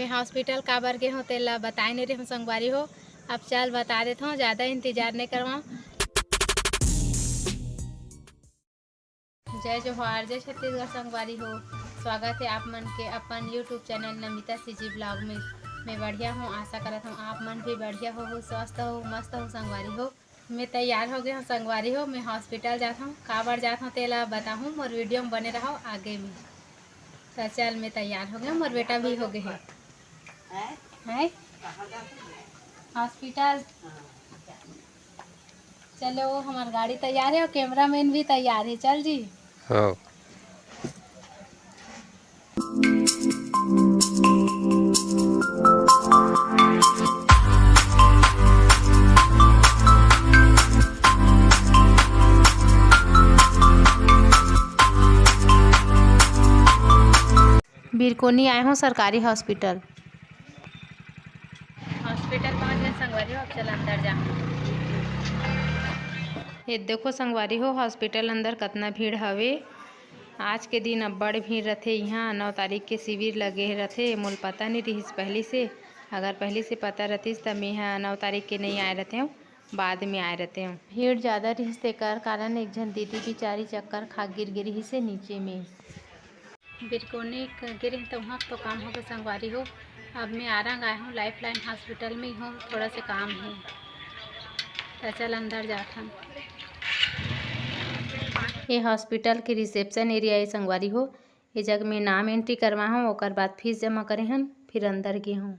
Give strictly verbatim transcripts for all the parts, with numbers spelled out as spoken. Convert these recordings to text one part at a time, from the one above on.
Hospital काबर गे हों, तेला बताए नइ रेहेंव संगवारी हो। अब चल बता देथों, ज़्यादा इंतजार नइ करवाओं। जय जोहार, जय छत्तीसगढ़ संगवारी हो। स्वागत हे आप मन के अपन YouTube channel Namita CG vlog में। मैं बढ़िया हों, आशा करत हों आप मन भी बढ़िया होहू, स्वस्थ होहू, मस्त होहू संगवारी हो। मैं तैयार हो गे हों संगवारी हो, मैं हॉस्पिटल जात हों। काबर जात हों तेला बताहूँ, मोर वीडियो में बने रहव आगे में। त चल, मैं तैयार हो गे हों, मोर बेटा भी हो गे हे। हैं? हॉस्पिटल। चलो, हमर गाड़ी तैयार हे अउ कैमरामैन भी तैयार हे। चल जी। हाँ। बिरकोनी आए हों सरकारी हॉस्पिटल। हॉस्पिटल पहुंच गेन संगवारी हो, अब चल अंदर जा। ये देखो संगवारी हो, हॉस्पिटल अंदर कतना भीड़ हवे। आज के दिन अब्बड़ भीड़ रथे इहाँ। नौ तारीख के शिविर लगे रथे, मोला पता नइ रिहिस पहिली से। अगर पहिली से पता रहतिस त मेंहा नौ तारीख के नइ आए रहतेंव, बाद में आए रहतेंव। भीड़ जादा रिहिस तेकर कारण एक झन दीदी बिचारी चक्कर खा गिर गे रिहिस हे नीचे में। बिरकोनी क-, गिरिन त उहाँ तो काम होगे संगवारी हो। अब मैं आरंग आए हों, लाइफलाइन हॉस्पिटल में हों, थोड़ा से काम हे। त चल अंदर जात हन। ये हॉस्पिटल के रिसेप्शन एरिया हे संगवारी हो। ये जग में नाम एंट्री करवाए हों, ओकर बाद फीस जमा करे हन, फिर अंदर गे हों।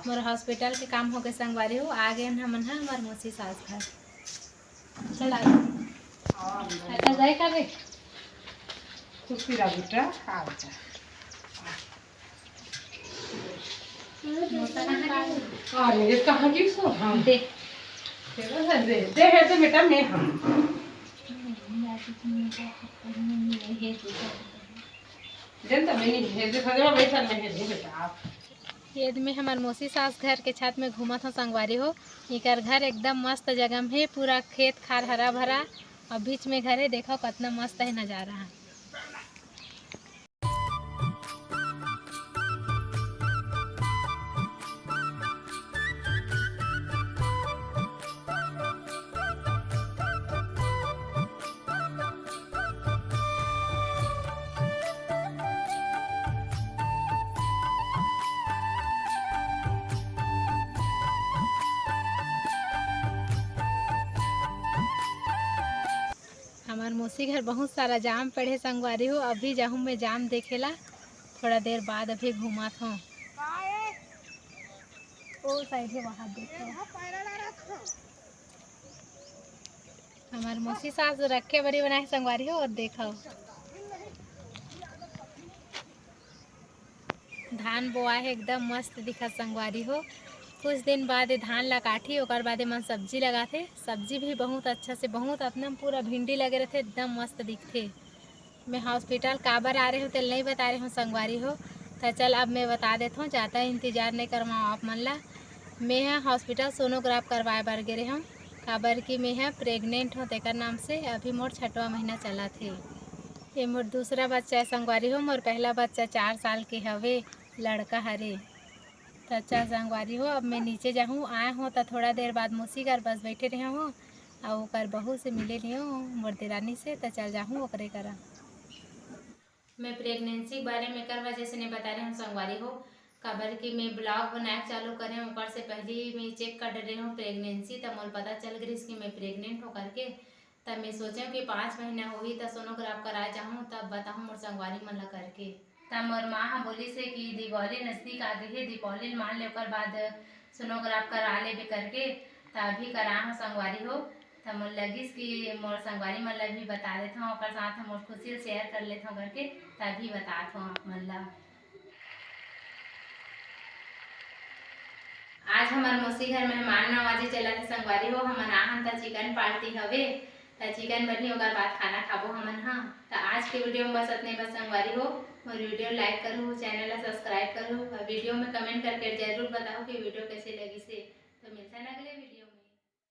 मोर हॉस्पिटल के काम होगे संगवारी हो, आ गेन हमन ह हमर मौसी सास घर। चल आ। अच्छा, जाए का बे? खुशी रह बेटा, आ बेटा। अरे, ये कहाँ की सो? हाँ। दे। दे, दे, दे, दे, दे बेटा, मैं हम। जन तो मैंने हेर देखा, जब बैठा नहीं हेर बेटा आप। ये में हमर मौसी सास घर के छत में घूमत हों संगवारी हो। एकर घर एकदम मस्त जगह में हे, पूरा खेत खार हरा भरा, अउ बीच में घर हे। देखो कतना मस्त हे नजारा ह। हमर मौसी घर बहुत सारा जाम पड़े संगवारी हो, अभी जाहूँ मैं जाम देखे ला, थोड़ा देर बाद अभी घूमत हों। ओ साइड हे, वहाँ देखो। हमर मौसी सास रखे बरी बनाए संगवारी हो, अउ देखो। धान बोआ हे, एकदम मस्त दिखत संगवारी हो। कुछ दिन बाद ये धान ला काटही, ओकर बाद एमन सब्जी लगाथे। सब्जी भी बहुत अच्छा से, बहुत अतना पूरा भिंडी लगे रथे, एकदम मस्त दिखथे। मैं हॉस्पिटल काबर आ रहे हों, तेला नइ बता रहे हों संगवारी हो। त चल, अब मैं बता देत हों, जादा इंतजार नइ करवाओं आप मन ला। मैं ह हॉस्पिटल सोनोग्राफ करवाए बर गे रहे हों, काबर कि मैं ह प्रेग्नेंट हों, तेकर नाम से अभी मोर छठवां महीना चलत हे। ये मोर दूसरा बच्चा हे संगवारी हो, मोर पहला बच्चा चार साल के हवे, लड़का हरे। त चल संगवारी हो, अब मैं नीचे जाहूँ, आए हों त थोड़ा देर बाद मौसी घर बस बैठे रहे हों, अउ ओकर बहू से मिले नइ हों, मोर देरानी से, त चल जाहूँ ओकरे करा। मैं प्रेगनेंसी के बारे में एकर वजह से नइ बता रहे हों संगवारी हो, काबर कि मैं ब्लॉग बनाए चालू करे हों, ओकर से पहली मैं चेक कर डरे हों प्रेगनेंसी, त मोला पता चल गिस कि मैं प्रेग्नेंट हों करके। त मैं सोचेंव कि पाँच महीना होही त सोनोग्राफ कराए जाहूँ, तब बताहूँ मोर संगवारी मन ला करके। त मोर माँ ह बोलिस हे कि दीपावली नजदीक आ गे हे, दीपावली ल मान ले, ओकर बाद सोनोग्राफ करा लेबे करके। त अभी करा हों संगवारी हो, त मोर लगिस कि मोर संगवारी मन ला भी बता देथों, ओकर साथ ह मोर खुशी ल शेयर कर लेथों करके, त अभी बतात हों आप मन ला। आज हमर मौसी घर मेहमान नवाजी चलत हे संगवारी हो, हमन आहन त चिकन पार्टी हवे, त चिकन बनही, ओकर बाद खाना खाबो हमन ह। त आज के वीडियो में बस अतने बस संगवारी हो, मोर वीडियो like करहू, चैनल ला सब्सक्राइब करहू, अउ वीडियो में कमेंट करके जरूर बताहू कि वीडियो कैसे लगिस हे। त मिलथन अगले वीडियो।